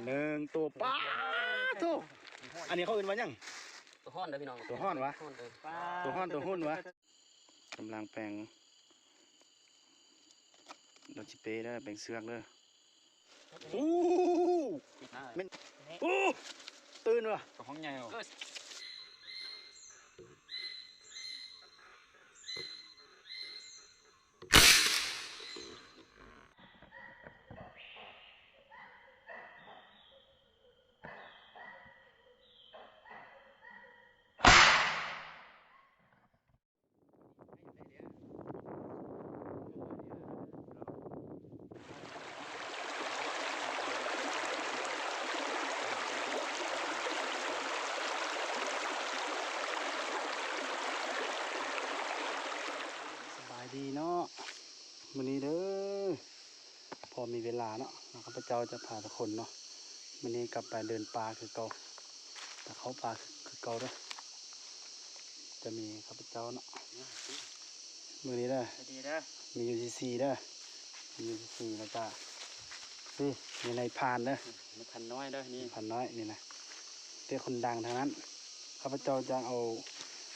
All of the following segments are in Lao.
ໜຶ່ງໂຕ. ປາໂທ້ ອັນນີ້ເຂົາເອີ້ນວ່າຫຍັງ? ໂຕຮ້ອນເດີພີ່ນ້ອງ ໂຕຮ້ອນຫວາ? ໂຕຮ້ອນ ໂຕຮ້ອນ ໂຕຮຸ່ນຫວາ? ກຳລັງແປງ ດອກຈິເປ້ເດີ ແປງເຊືອກເດີ. ໂອ້ ແມ່ນ ໂອ້ ຕື່ນຫວາ? ກະຫ້ອງໃຫຍ່ ສະບາຍດີເນາະ ມື້ນີ້ເດີ ພໍມີເວລາເນາະ ຂ້າພະເຈົ້າຈະພາທຸກຄົນເນາະ ມື້ນີ້ກັບໄປເດີນປ່າຄືເກົ່າ ໄປເຂົ້າປ່າຄືເກົ່າເດີ. ຈະມີຂ້າພະເຈົ້າເນາະ ມື້ນີ້ເດີ ດີເດີ ມີຢູ່ສີ່ໆເດີ ມີຢູ່ສີ່ໆ ແລ້ວກະ ນີ້ ມີນາຍພານເດີ ນາຍພານນ້ອຍເດີ ນີ້ ນາຍພານນ້ອຍນີ້ນະ ແຕ່ຄົນດັງທັງນັ້ນ. ຂ້າພະເຈົ້າຈະເອົາ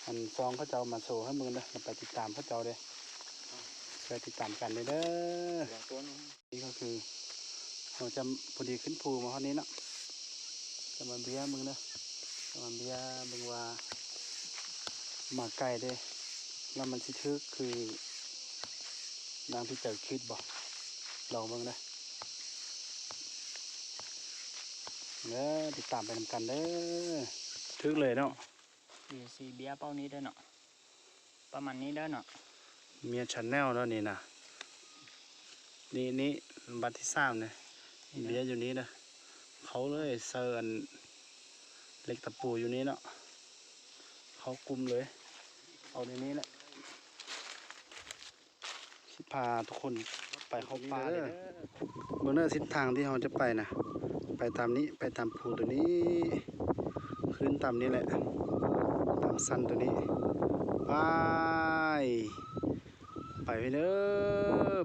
ອັນ ຊ່ອງເຂົາເຈົ້າມາໂຊໃຫ້ເບິ່ງເດີ ແລ້ວໄປຕິດຕາມເຂົາເຈົ້າເດີ ຊ່ວຍຕິດຕາມກັນເດີ. ນີ້ກະຄື ເຮົາຈະພໍດີຂຶ້ນພູມາຮອດນີ້ເນາະ ຈະມາເບ້ຍເບິ່ງເດີ ຈະມາເບ້ຍເບິ່ງວ່າ ໝາກໄກ່ເດ້ ແລ້ວມັນຊິຖືກຄືດັ່ງທີ່ເຈົ້າຄິດບໍ່? ລອງເບິ່ງເດີ ເດີ ຕິດຕາມໄປນຳກັນເດີ. ຖືກເລີຍເນາະ ຊິເບ້ຍເປົ້ານີ້ເດີເນາະ ປະມານນີ້ເດີເນາະ ເມຍແຊນແນວເນາະ ນີ້ນະ ນີ້ ນີ້ບັດທີສາມເດີ ເບ້ຍຢູ່ນີ້ເດີ ເຂົ້າເລີຍ ໃສ່ອັນ ເຫຼັກຕະປູຢູ່ນີ້ເນາະ ເຂົ້າກຸ່ມເລີຍ ເອົາໃນນີ້ແຫຼະ. ຊິພາທຸກຄົນໄປເຂົ້າປ່າເດີ ເບິ່ງເດີ ເສັ້ນທາງທີ່ເຮົາຈະໄປນະ ໄປຕາມນີ້ ໄປຕາມພູໂຕນີ້ ຂຶ້ນຕາມນີ້ແຫຼະ ຕາມຊັນໂຕນີ້ ໄປ ໄປເດີ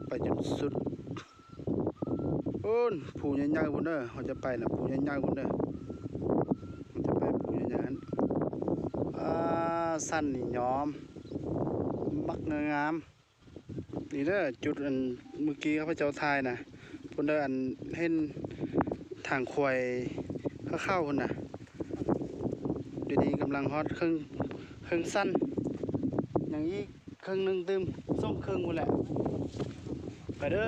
ໄປຈົນສຸດ ພຸ້ນ ພູໃຫຍ່ໆພຸ້ນເດີ ເຮົາຈະໄປນະ ພູໃຫຍ່ໆພຸ້ນເດີ ເຮົາຈະໄປພູໃຫຍ່ໆຫັ້ນ ອາ ຊັນນີ້ຍອມ ບັກງາມ. ນີ້ເດີ ຈຸດອັນມື້ກີ້ຂ້າພະເຈົ້າຖ່າຍນະ ພຸ້ນເດີ ອັນເຫັນທາງຄວາຍຂາວໆພຸ້ນນະ ດຽວນີ້ກຳລັງຮອດເຄິ່ງ ເຄິ່ງຊັ້ນ ຍັງອີກເຄິ່ງໜຶ່ງຕື່ມ ສອງເຄິ່ງພຸ້ນແຫຼະ. ໄປເດີ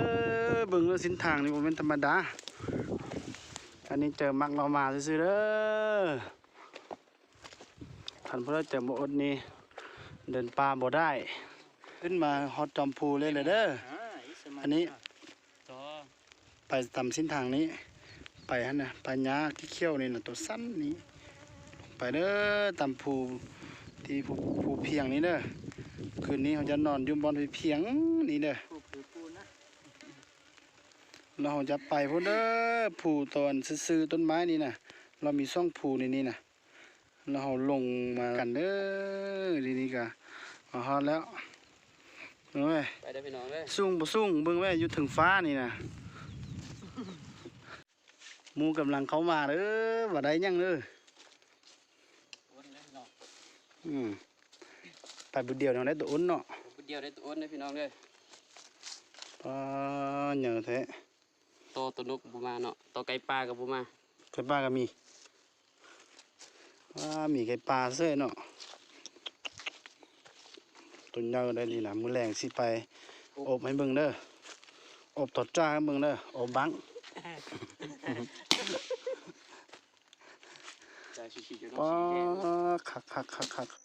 ເບິ່ງເດີ ເສັ້ນທາງນີ້ບໍ່ແມ່ນທຳມະດາ ອັນນີ້ເຈີໝາກເລາະມາຊື່ໆເດີ. ຄັນຜູ້ໃດຈະບໍ່ອົດນີ້ ເດີນປ່າບໍ່ໄດ້ ຂຶ້ນມາຮອດຈອມພູເລີຍແຫຼະເດີ. ອັນນີ້ ໄປຕາມເສັ້ນທາງນີ້ ໄປຫັ້ນນະ ປ່າຫຍ້າຂຽວໆນີ້ນະ ໂຕສັ້ນນີ້ ໄປເດີ ຕາມພູທີ່ ພູ ພູພຽງນີ້ເດີ. ຄືນນີ້ເຮົາຈະນອນຢູ່ບ່ອນພຽງນີ້ເດີ ແລ້ວເຮົາຈະໄປພຸ້ນເດີ ພູຕອນຊື່ໆ ຕົ້ນໄມ້ນີ້ນະ ລາວມີສອງພູໃນນີ້ນະ. ແລ້ວເຮົາລົງມາກັນເດີ ທີ່ນີ້ກະມາຮອດແລ້ວ. ເບິ່ງເວີຍ ໄປເດີພີ່ນ້ອງເດີ ສູງບໍ່ສູງ ເບິ່ງເວີຍ ຢູ່ເທິງຟ້ານີ້ນະ. ໝູ່ກຳລັງເຂົ້າມາເດີ ວ່າໄດ້ຫຍັງເດີ. ອືມ ໄປຜູ້ດຽວຍັງໄດ້ໂຕອົນເນາະ ໄປຜູ້ດຽວໄດ້ໂຕອົນເດີພີ່ນ້ອງເດີ. ປາ ໃຫຍ່ແທ້. ຕໍ່ໂຕນົກບໍ່ມາເນາະ ຕໍ່ໄກ່ປ່າກະບໍ່ມາ ໄກ່ປ່າກະມີ. ວ້າ ມີໄກ່ປ່າເສີຍເນາະ ໂຕໃຫຍ່ໄດ໋ນີ້ນະ. ມື້ແລງຊິໄປອົບ ອົບໃຫ້ເບິ່ງເດີ ອົບຕໍ່ຈ້າໃຫ້ເບິ່ງເດີ ອົບບັ້ງ. ປາ ຄັກໆ ຄັກໆ.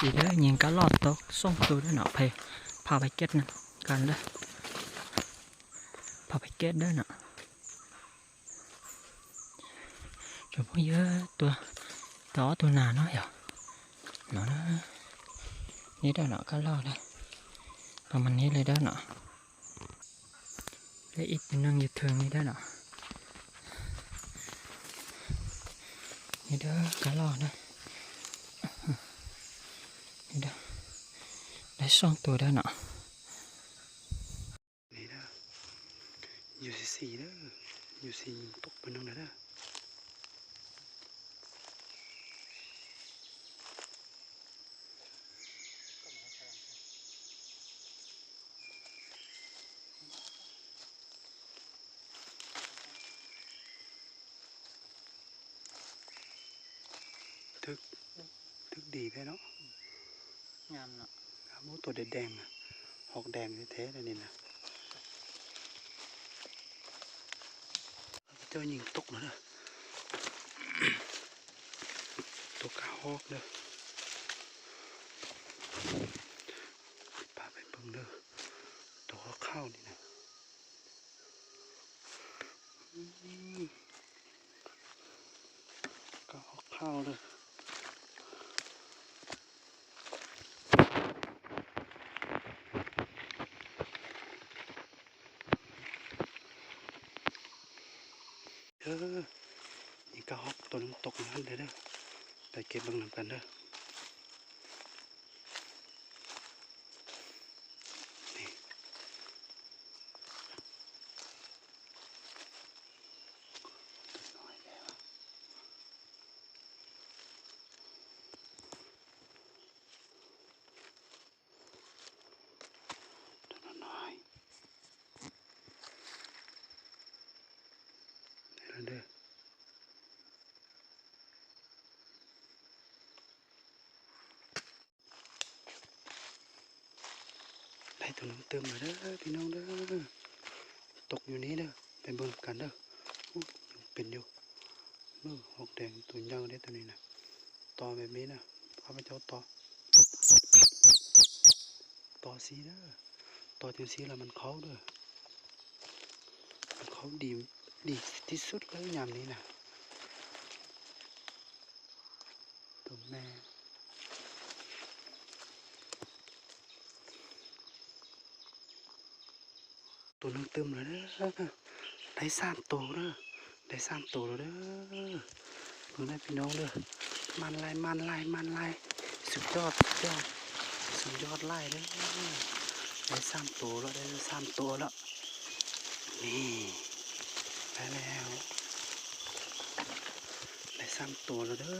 ອີເດີ ຍິງກະລອກຕົກສອງໂຕເດີເນາະ. ໄປ ພາໄປເກັບນຳກັນເດີ ພາໄປເກັບເດີເນາະ. ຈະບໍ່ເຢີຕົວ ຕໍ່ຕົວໜ້າເນາະ ເອີ ເນາະ. ນີ້ເດີເນາະ ກະລອກເດີ ປະມານນີ້ເລີຍເດີເນາະ. ແລະ ອີກຕົວໜຶ່ງຢູ່ເທິງນີ້ເດີເນາະ. ນີ້ເດີ ກະລອກເດີ ນີ້ເດີ ໄດ້ສອງຕົວເດີເນາະ. ນີ້ເດີ ຢູຊີຊີເດີ ຢູຊີຊີຕົກໄປໜຶ່ງແລ້ວເດີ. ຖືກ ຖືກດີແທ້ເນາະ. ງາມເນາະ ງາມ. ໂອ້ ຕົວແດງໆ ນະ ຮອກແດງແທ້ໆ ເລີຍນີ້ນະ. ເຈົ້າຍິງຕົກແລ້ວເດີ ຕົກກະຮອກເດີ. ພາໄປເບິ່ງເດີ ຕົວຂາວໆ ນີ້ນະ. ອືມ ກະຮອກຂາວເດີ. ເອີ ມີກະຮອກຕົວໜຶ່ງຕົກໃນຫັ້ນເດີ ໄປເກັບເບິ່ງນຳກັນເດີ. ນີ້ ຕົວນ້ອຍໆ ໄດ້ແລ້ວເດີ. ໄດ້ຕົວໜຶ່ງຕື່ມແລ້ວເດີພີ່ນ້ອງເດີ ຕົກຢູ່ນີ້ເດີ ໄປເບິ່ງນຳກັນເດີ. ໂອ້ ຍັງເປັນຢູ່ ເບິ່ງຮອກແດງຕົວໃຫຍ່ເດ້ຕົວນີ້ນະ. ຕໍ່ແບບນີ້ນະ ຂ້າພະເຈົ້າຕໍ່ ຕໍ່ຊີ້ເດີ ຕໍ່ຈັ່ງຊີ້ລະມັນເຂົ້າເດີ ມັນເຂົ້າດີ ດີທີ່ສຸດເລີຍຍາມນີ້ນະ. ຕົວແມ່ ຕົວໜຶ່ງຕື່ມແລ້ວເດີ ໄດ້ສາມໂຕເດີ ໄດ້ສາມໂຕແລ້ວເດີ. ເບິ່ງເດີພີ່ນ້ອງເດີ ໝານຫຼາຍ ໝານຫຼາຍ ໝານຫຼາຍ ສຸດຍອດ ສຸດຍອດ ສຸດຍອດຫຼາຍເດີ. ໄດ້ສາມໂຕແລ້ວ ໄດ້ສາມໂຕແລ້ວ ນີ້ ໄດ້ແລ້ວ ໄດ້ສາມໂຕແລ້ວເດີ.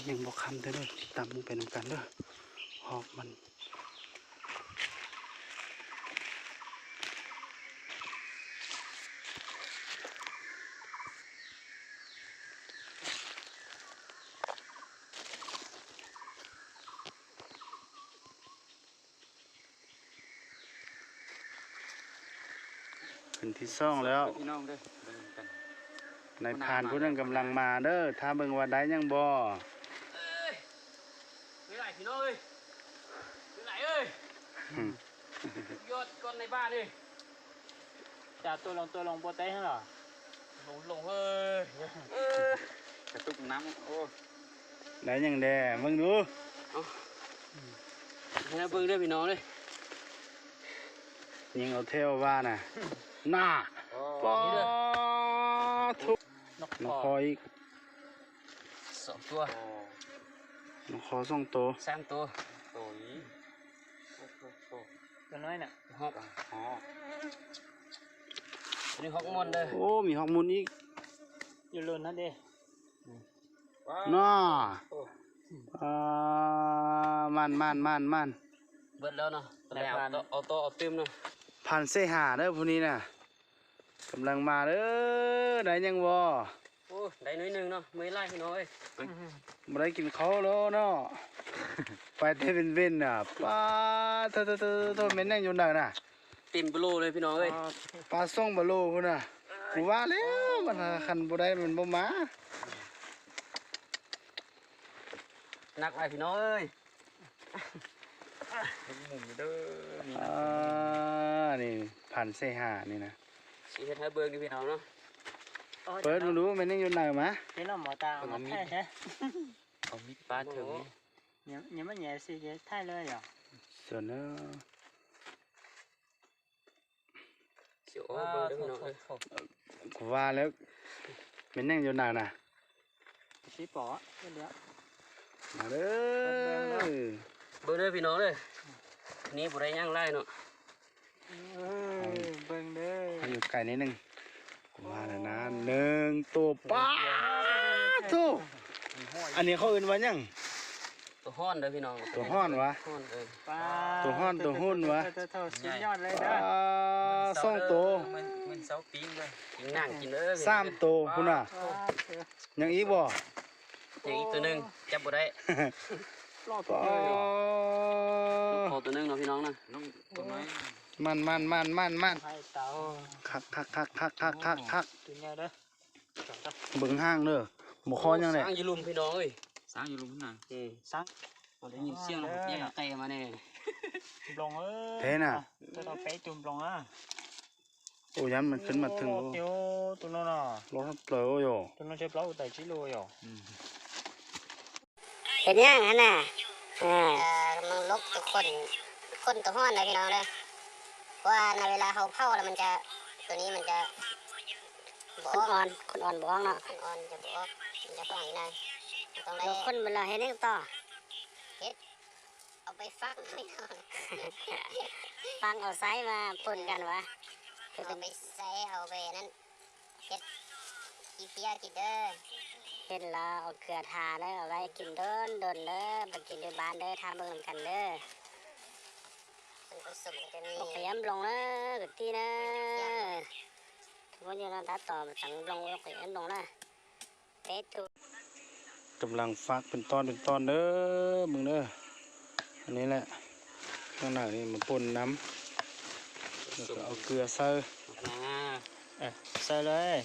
ຍັງບໍ່ຄ່ຳເດີ ຕິດຕາມເບິ່ງໄປນຳກັນເດີ ຮອກມັນ. ຂຶ້ນທີສອງແລ້ວ ພີ່ນ້ອງເດີ ເບິ່ງນຳກັນ. ນາຍພານຜູ້ນັ້ນກຳລັງມາເດີ ຖ້າເບິ່ງວ່າໄດ້ຫຍັງບໍ່. ເອີຍ ໄດ້ຫຼາຍພີ່ນ້ອງເອີຍ ໄດ້ຫຼາຍເອີຍ. ຫຶ ຍອດກ່ອນໃນບ້ານເອີຍ. ຈາກຕົວລອງ ຕົວລອງບໍ່ແຕກຫັ້ນລະ ລົງ ລົງເຮີ້ຍ ເອີ ກະຕຸກນ້ຳ. ໂອ້ ໄດ້ຫຍັງແດ່ ເບິ່ງດູ ເອົາ ໃຫ້ເບິ່ງເດີພີ່ນ້ອງເດີ. ຍິງເອົາແທ້ວ່ານະ ໜ້າ ໂອ້ ປາໂທ້ ນົກ ນົກຄໍອີກ ສອງຕົວ ໂອ້ ນົກຄໍສອງໂຕ ສາມໂຕ ໂຕນີ້ ໂອ້ໂຫ ໂຕນ້ອຍນະ ຮອກ ຮອກ ອັນນີ້ຮອກມົນເດີ. ໂອ້ ມີຮອກມົນອີກ ຢູ່ລົນຫັ້ນເດ ໜ້າ ໂອ້ ອ່າ ໝານ ໝານ ໝານ ໝານ ເບິດແລ້ວເນາະ ແຕ່ເອົາຕໍ່ ເອົາຕໍ່ເອົາຕື່ມເນາະ. ພັນເສຫາເດີຜູ້ນີ້ນະ ກຳລັງມາເດີ ໄດ້ຫຍັງບໍ່? ໂອ້ ໄດ້ໜ້ອຍໜຶ່ງເນາະ ເມື່ອຍຫຼາຍພີ່ນ້ອງເອີຍ ບໍ່ໄດ້ກິນເຂົ້າແລ້ວເນາະ ໄປແຕ່ເວັນໆນະ. ປາໂທ້ ໂທ້ ໂທ້ ໂທ້ ແມ່ນຫຍັງຢູ່ນັ້ນນະ ເຕັມບາໂລເລີຍພີ່ນ້ອງເອີຍ ປາສອງບາໂລພຸ້ນນະ. ກູວ່າແລ້ວ ມັນ ຄັນບໍ່ໄດ້ມັນບໍ່ມາ. ໜັກຫຼາຍພີ່ນ້ອງເອີຍ ເບິ່ງມຸມເດີ ນີ້ ອ່າ ນະ ນີ້ພັນເສຫານີ້ນະ ຊິເຮັດໃຫ້ເບິ່ງນີ້ພີ່ນ້ອງເນາະ ເປີດເບິ່ງດູ ແມ່ນຍັງຢູ່ໃນມາ ເຫັນເອົາໝໍຕາເອົາມາແທະ ເອົາມີດປາດເຖິງນີ້ ຍັງ ຍັງບໍ່ແຫຍ່ຊິແຫຍ່ທ້າຍເລີຍຫວາ ສ່ວນເດີ ຊິໂອ້ເບິ່ງເດີພີ່ນ້ອງເອີຍ ກູວ່າແລ້ວ ແມ່ນຫຍັງຢູ່ໜ້ານະ ຊິປໍ ເບິ່ງເດີ ມາເດີ ເບິ່ງເດີພີ່ນ້ອງເດີ ນີ້ບໍ່ໄດ້ຫຍັງຫຼາຍເນາະ ເອີ ເບິ່ງເດີ ໃຫ້ຢູ່ໄກນິດໜຶ່ງ ກູວ່າແລ້ວນະ ໜຶ່ງໂຕ ປາດໂທ້ ອັນນີ້ເຂົາເອີ້ນວ່າຫຍັງ? ຕົວຮ້ອນເດີພີ່ນ້ອງ ຕົວຮ້ອນຫວາ? ຮ້ອນເອີຍ ປາດ ຕົວຮ້ອນຕົວຮຸ່ນຫວາ? ສຸດຍອດເລີຍເດີ ປາດ ສອງໂຕ ມື້ເຊົ້າປີ້ງເດີ ປີ້ງໜັງກິນເດີ ສາມໂຕພຸ້ນນະ ປາດ ຍັງອີກບໍ່? ຍັງອີກຕົວໜຶ່ງ ຈັບບໍ່ໄດ້ ປາດ ລູກຄໍຕົວໜຶ່ງເນາະພີ່ນ້ອງນະ ນ້ອງຕົວນ້ອຍ ມັນໆໆໆໆ ໃຫ້ເຕົາ ຄັກໆໆໆໆ ຕົວໃຫຍ່ເດີ ເບິ່ງຫາງເດີ ບໍ່ຄໍຫຍັງແຫຼະ ຊ້າງຢູ່ລຸ່ມພີ່ນ້ອງເອີຍ ຊ້າງຢູ່ລຸ່ມນະ ອືມ ຊ້າງ ບໍ່ໄດ້ຍິນສຽງ ເອີ ແຍກແຕ່ມາແນ່ ບອງເອີຍ ເຫັນນະ ເຈົ້າຕ້ອງໄປຈຸ່ມບອງອະ ໂອ້ ຢ້ານມັນຂຶ້ນມາເທິງ ໂອ້ ໂອ້ ໂຕນັ້ນນະ ໂລເທົ່າເລີໂອ້ ໂຕນັ້ນເຈັບໂລ ໄດ້ກິໂລຢູ່ ອືມ ເຮັດຫຍັງຫັ້ນນະ? ເອີ ກຳລັງຫຼົບຕົວຂົນ ຂົນຕົວຮ້ອນເດີພີ່ນ້ອງເດີ ເພາະວ່າໃນເວລາເຮົາເຜົາແລ້ວມັນຈະ ຕົວນີ້ມັນຈະບໍ່ອອກ ຂົນອ່ອນ ຂົນອ່ອນບໍ່ອອກເນາະ ຂົນອ່ອນຈະບໍ່ອອກ ມັນຈະຂອງຢູ່ໃນ ຕ້ອງໄດ້ ແລ້ວຂົນມັນລະເຮັດຫຍັງຕໍ່? ເຮັດ ເອົາໄປຝັງ ຝັງເອົາໄຊມາປົນກັນຫວາ? ເອົາໄປໃສ່ ເອົາໄປນັ້ນ ເຮັດຂີ້ເພຍກິນເດີ ເຮັດແລ້ວເອົາເກືອທາເດີ ເອົາໄວ້ກິນດົນໆເດີ ໄປກິນຢູ່ບ້ານເດີ ຖ້າເບິ່ງນຳກັນເດີ ສ່ວນຜະສົມກໍຈະມີ ໂອເຄ ອຳລົງເດີ ກະຕິເດີ ທຸກຄົນຢູ່ນຳຕັດຕໍ່ ສັງລົງ ໂອເຄ ອຳລົງເດີ ເປັດ ກຳລັງຟັກເປັນຕອນເປັນຕອນເດີ ເບິ່ງເດີ ອັນນີ້ແຫຼະ ຂ້າງໃນນີ້ມາປົນນຳ ແລ້ວກໍເອົາເກືອໃສ່ ອ່າ ເອີ ໃສ່ເລີຍ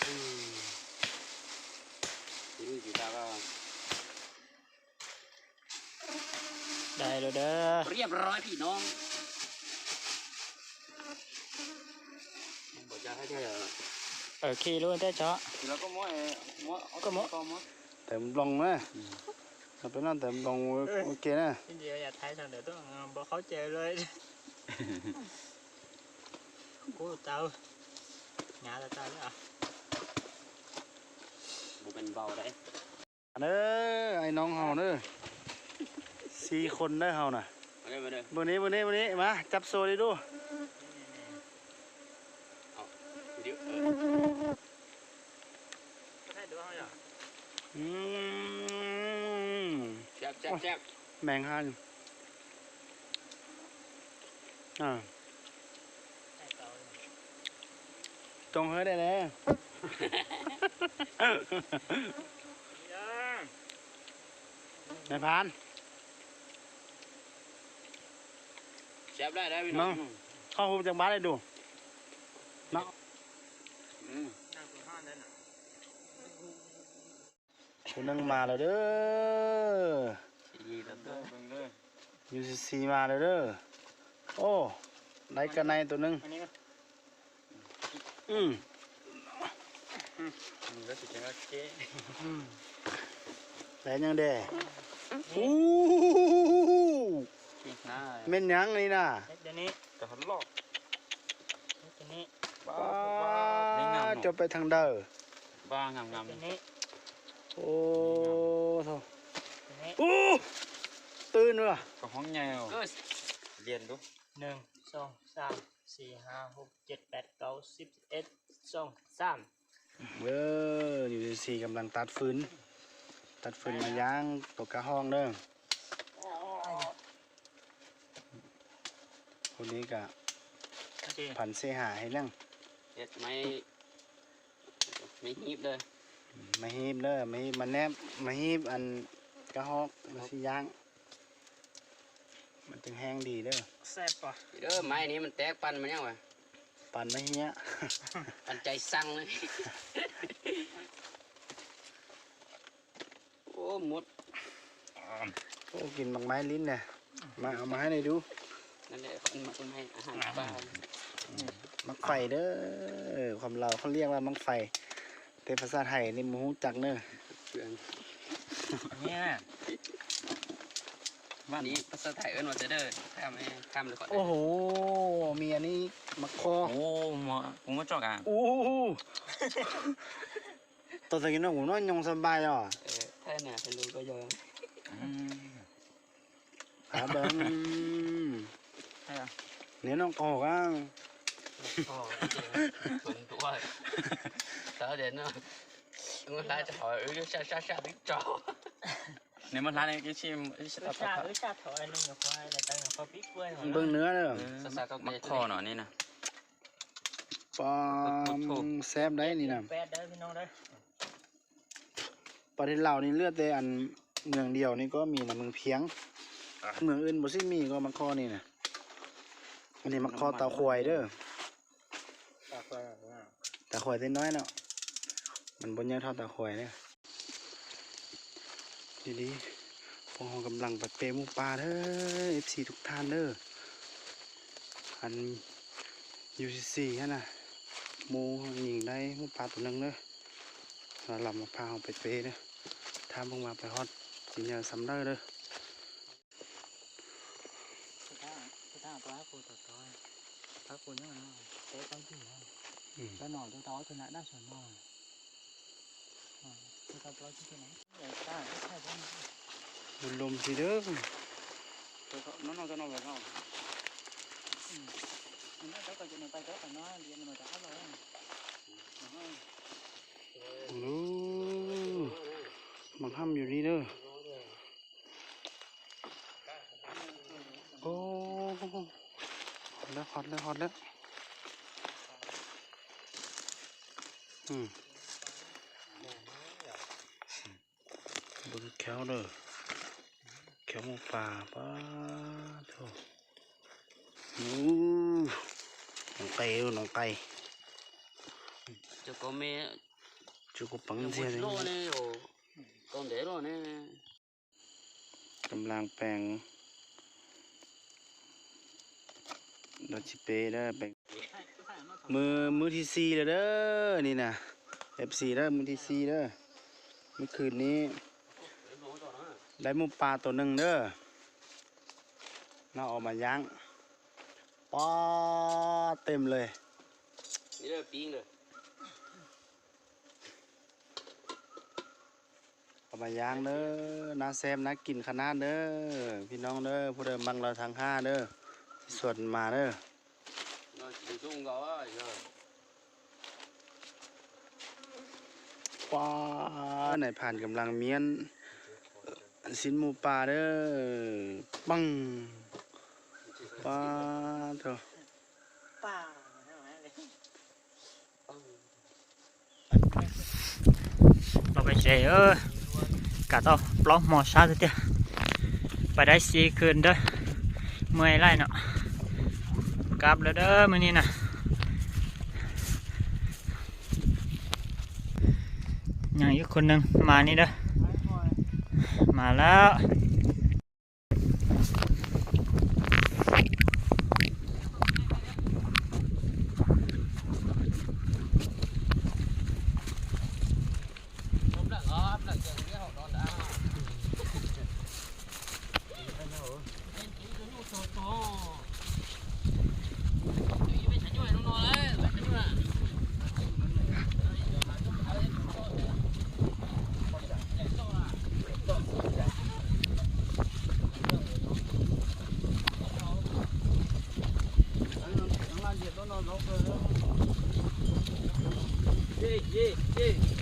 ອືມ ໄດ້ແລ້ວເດີ ຮຽບຮ້ອຍພີ່ນ້ອງ ບໍ່ຢາກໃຫ້ເດີ ເອີ ຂີ່ລົງແຕ່ເຈາະ ແລ້ວກໍໝໍ້ ໝໍ້ ກໍໝໍ້ ເຕັມບອງນະ ອືມ ເອົາໄປນອນເຕັມບອງ ໂອເຄນະ ອິນເດຍຢາກຖ່າຍທາງໃດຕ້ອງ ບໍ່ເຂົ້າໃຈເລີຍ ໂອ້ ເຕົາ ຫຍ້າລະຕາຍແລ້ວ ບໍ່ແມ່ນເບົາເດ້. ເດີ ໄອ້ນ້ອງເຮົາເດີ ສີ່ຄົນເດີເຮົານະ ມາເດີ ມາເດີ ເບິ່ງນີ້ ເບິ່ງນີ້ ເບິ່ງນີ້ ມາຈັບໂຊດີດູ ເອົາ ວິດີໂອ ເອີ ອືມ ແຊບ ແຊບ ແຊບ ແມງຫັ້ນ ອ່າ ຈົ່ງເຮີໄດ້ແລ້ວ ນາຍພານ ແຊບຫຼາຍເດີພີ່ນ້ອງ ເຂົ້າຮູບຈັກບາດໄດ້ດູເນາະ ອືມ ຜູ້ໜຶ່ງມາແລ້ວເດີ ຢູຊີຊີມາແລ້ວເດີ ໂອ້ ໄດ້ກະໄນໂຕໜຶ່ງ ອືມ ອືມ ໄດ້ຫຍັງແດ່ ໂອ້ ແມ່ນຫຍັງນີ້ນະ ດຽວນີ້ ແຕ່ເພິ່ນຫຼອກ ດຽວນີ້ ປາດ ເຈົ້າໄປທາງໃດ ບ້າງາມໆ ໂອ້ໂທ້ ໂອ້ ຕື່ນວ່າ ກະຫ້ອງໃຫຍ່ ເອີ ລຽນດູ ໜຶ່ງ ສອງ ສາມ ສີ່ ຫ້າ ຫົກ ເຈັດ ແປດ ເກົ້າ ສິບ ສິບເອັດ ສອງ ສາມ ເອີ ຢູຊີຊີກຳລັງຕັດຟືນ ຕັດຟືນມາຍ່າງໂຕກະຫ້ອງເດີ. ຜູ້ນີ້ກະ ໂອເຄ ພັນເສຫາເຮັດຫຍັງ? ເຮັດໄມ້ ໄມ້ຮີບເດີ ໄມ້ຮີບເດີ ໄມ້ຮີບມາແນບ ໄມ້ຮີບອັນກະຮອກ ມາຊິຍ່າງ ມັນຈຶ່ງແຮງດີເດີ ແຊບປະ ເດີ ໄມ້ນີ້ມັນແຕກ ປັ່ນມັນຫຍັງວະ ປັ່ນໄມ້ເຮຍ ປັ່ນໃຈສັ່ງເລີຍ ໂອ້ ໝົດ ໂອ້ ກິນໝາກໄມ້ຫຼິ້ນແດ່ ມາເອົາມາໃຫ້ໜ່ອຍດູ. ນັ້ນແຫຼະ ໝາກໄມ້ອາຫານປາ ໝາກໄຟເດີ ຄວາມລາວເຂົາລຽກວ່າໝາກໄຟ ແຕ່ພາສາໄທນີ້ບໍ່ຮູ້ຈັກເດີ. ເພື່ອນ ນີ້ນະ ນີ້ພາສາໄທເອີ້ນວ່າຈັ່ງໃດເດີ? ຖາມແນ່ ຖາມເລີຍ. ໂອ້ໂຫ ມີອັນນີ້ໝາກຄໍ່ ໂອ້ ໝາກ ໝາກຈອກອາ ໂອ້ ໂຕຕະກີ້ນ້ອງໜ້ອຍຍົງສະບາຍເນາະ. ເອີ ແທ້ນະ ເຮັດລູກກໍຍົງ ອືມ ຫາເບິ່ງ ແທ້ນະ ນີ້ນ້ອງກໍກາ ກໍຕົວ ຕາເດນເນາະ ມັນຫຼາຍຈະຂໍ ເອີ ຊາຊາຊາ ບິກຈອ ໃນມັນຮ້ານນີ້ກິນຊິ ເອີ ຊາ ເອີ ຊາຖອຍໜຶ່ງກັບຄວາຍ ແລ້ວຕັ້ງກັບປີກກ້ວຍ ເບິ່ງເນື້ອເດີ ເອີ ຊາຊາກໍ ໝາກຄໍ່ເນາະ ນີ້ນະ ປ້າ ໂອ້ໂຫ ແຊບໄດ໋ນີ້ນະ ແປດເດີພີ່ນ້ອງເດີ. ປະເທດລາວນີ້ເຫຼືອແຕ່ອັນເມືອງດຽວນີ້ກໍມີນະ ເມືອງພຽງ ອ່ະ ເມືອງອື່ນບໍ່ຊິມີກໍໝາກຄໍ່ນີ້ນະ. ອັນນີ້ໝາກຄໍ່ຕາຄວາຍເດີ ຕາຄວາຍ ຕາຄວາຍແຕ່ນ້ອຍເນາະ ມັນບໍ່ໃຫຍ່ເທົ່າຕາຄວາຍເດີ. ດີໆ ພວກເຮົາກຳລັງໄປເປໝູປ່າເດີ ເອັຟຊີ ທຸກທ່ານເດີ ອັນ ຢູຊີຊີຫັ້ນນະ ໝູຍິງໄດ້ໝູປ່າໂຕໜຶ່ງເດີ ລາວມາພາເຮົາໄປເປເດີ ຖ້າເບິ່ງວ່າໄປຮອດຊິໃຫຍ່ສ່ຳໃດເດີ. ອືມ ບຸນລົມຊິເດີ ນ້ອງໆ ນ້ອງໆ ເອີ ໂອ້ ບັກຫຳຢູ່ນີ້ເດີ ໂອ້ ຮອດແລ້ວ ຮອດແລ້ວ ຮອດແລ້ວ ອືມ ເບິ່ງແຂ້ວເດີ ແຂ້ວໝູປ່າ ປາໂທ້ ໂອ້ ນ້ອງໄກ່ເດີ ນ້ອງໄກ່ ເຈົ້າກໍແມ່ ເຈົ້າກໍປັງເສຍເລີຍ ໂອ້ ກອງເດໂລແນ່ ກຳລັງແປງ ດອກຈິເປເດີ ແປງ ມື້ ມື້ທີສີ່ແລ້ວເດີ ນີ້ນະ ເອັຟຊີ ເດີ ມື້ທີສີ່ເດີ ມື້ຄືນນີ້ໄດ້ໝູປ່າໂຕໜຶ່ງເດີ ເນາະ ເອົາມາຍ່າງ ປາ ເຕັມເລີຍ ນີ້ເດີ ປີ້ງເດີ. ເອົາມາຍ່າງເດີ ໜ້າແຊບໜ້າກິນຂະໜາດເດີ ພີ່ນ້ອງເດີ ຜູ້ໃດມັກລາວທັງຫ້າເດີ ຊິຊວນມາເດີ ປ້າ ນາຍພານກຳລັງມ້ຽນ ຊີ້ນໝູປ່າເດີ ປັງ ປ້າໂທ້ ປາ ເຮົາໄປໃສເອີຍ ກະຕ້ອງປອກໝໍຊາເຕີຍ ໄປໄດ້ສີ່ຄືນເດີ ເມື່ອຍຫຼາຍເນາະ ກັບແລ້ວເດີມື້ນີ້ນະ ຍັງອີກຄົນໜຶ່ງ ມານີ້ເດີ ມາແລ້ວ. ເຢ້ ເຢ້ ເຢ້.